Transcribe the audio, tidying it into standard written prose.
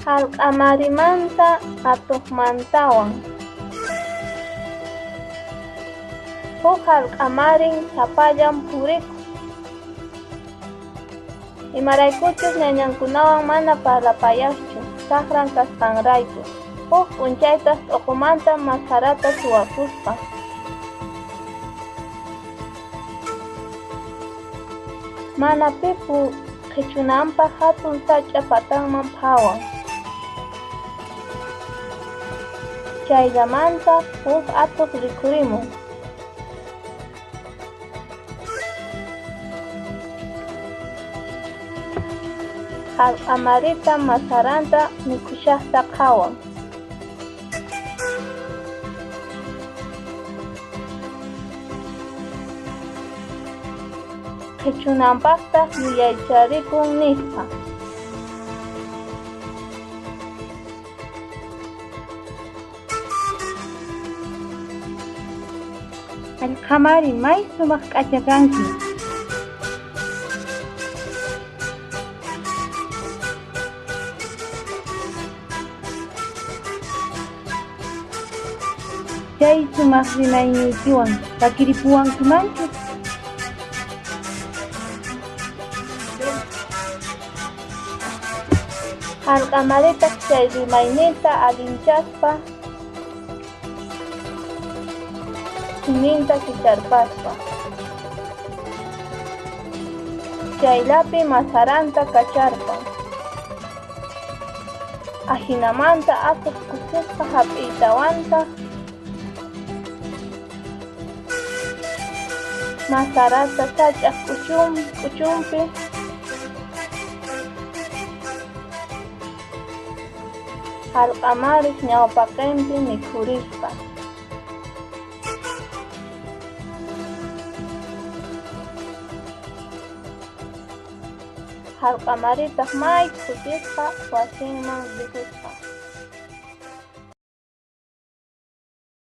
Hallq'amarimanta atuqmantawan. Huk hallq'amarin sapallan purikuq. Imaraykuchus ñañankunawan mana parlapayaqchu, saqran kasqanrayku. Huk p'unchaytaq t'uqumanta masarata suwakusqa. Mana pipu qhichunanpaq hatun sach'a patanman phawan. Chayllamantaq huk atuq rikhurimun. Hallq'amarita masaranta mikhushaqta qhawan. Qhichunanpaqtaq yuyaycharikun nispa. Hallq'amari may sumaq k'acha kanki. Chay sumaq rimayniykiwan takiripuwankimanchu? Hallq'amaritaq chay rimayninta allinchaspa siminta kicharpaspa. Chayllapi masaranta kacharpan. Ahinamanta atuq kusisqa hap'iytawantaq masarata sach'aq k'uchunpi hallq'amariq ñawpaqinpi mikhurisqa. Hallq'amaritaq may kusisqa wasinman ripusqa.